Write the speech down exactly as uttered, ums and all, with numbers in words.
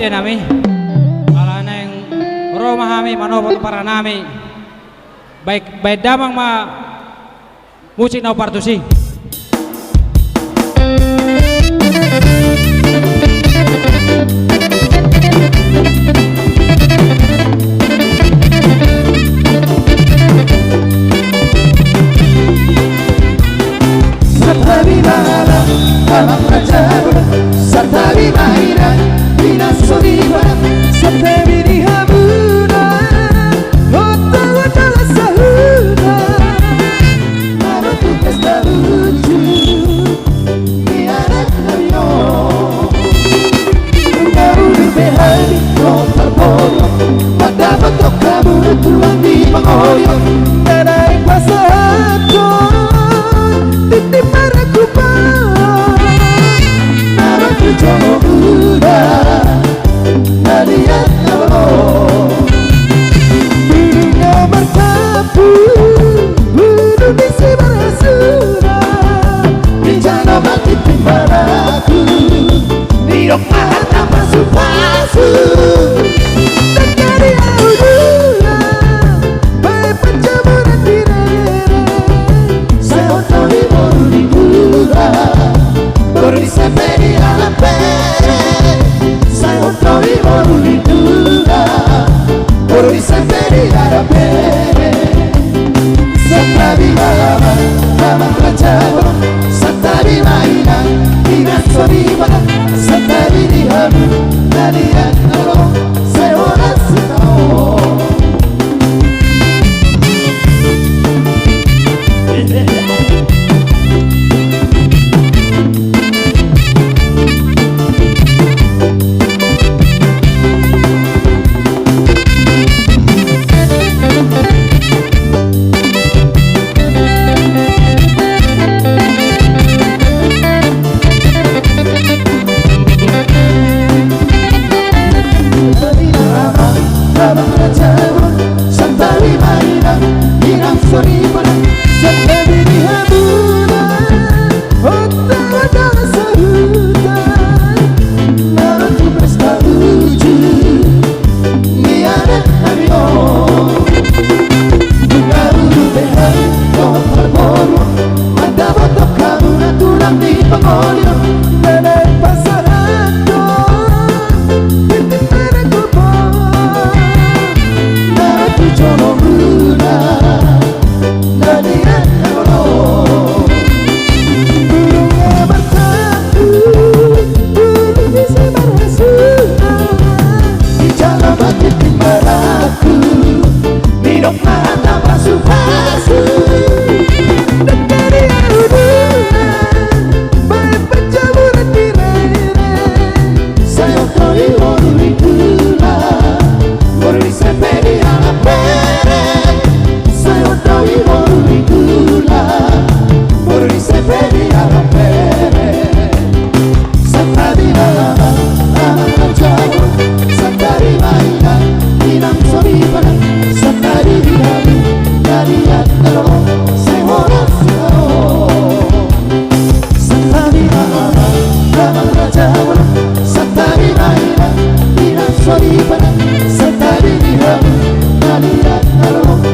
Nami, ala naeng ro ma hami manopot para nami. Baik, baen damang ma musik na partusi. Santabi ma amang raja boru, santabi ma inang, inang soripada, santabi di hamuna, hotang hotang sahuta. Maro tu pesta uju ni anak nami on. Nunga udur be hami dohot parboru, mandapothon hamu tulang ni pangoyo. Na naeng pasahathon tintin marangkup on, na martinodohon na liat na bolon. Bulung na martampuk, bulung ni si marhasuna, di jolo ma tintin marangkup, nidok ma hata pasupasu. Dangka di ahu dula, baen panjamuran di rere. Sai hot do i boru ni tulang, boru ni sempeni alam pere. Sai hot do i boru ni tulang, boru ni sempeni alam pere. Santabi ma amang, amang raja boru, santabi ma inang, inang soripada, santabi di hamu na liat na bolon. Sai horas hita on. Santabi ma inang, inang soripada, santabi di hamuna, hotang hotang sahuta. Maro tu pesta uju ni anak nami on. Nunga udur be hami dohot parboru, mandapothon hamu na tulang ni pangoyo. Na naeng pasahathon tintin marangkup on, na martinodohon na liat na bolon. Bulung na martampuk, bulung ni si marhasuna, di jolo ma tintin marangkup, nidok ma hata pasupasu. Dangka di ahu dula, baen panjamuran di rere. Sai hot do i boru ni tulang, boru ni sempeni alam pere. Sai hot do i boru ni tulang, boru ni sempeni alam pere. Santabi ma amang, amang raja boru, santabi ma inang, inang soripada, santabi di hamu na liat na bolon. Sai horas hita on. Santabi ma amang, amang raja boru, santabi ma inang, inang soripada, santabi di hamu na liat na bolon.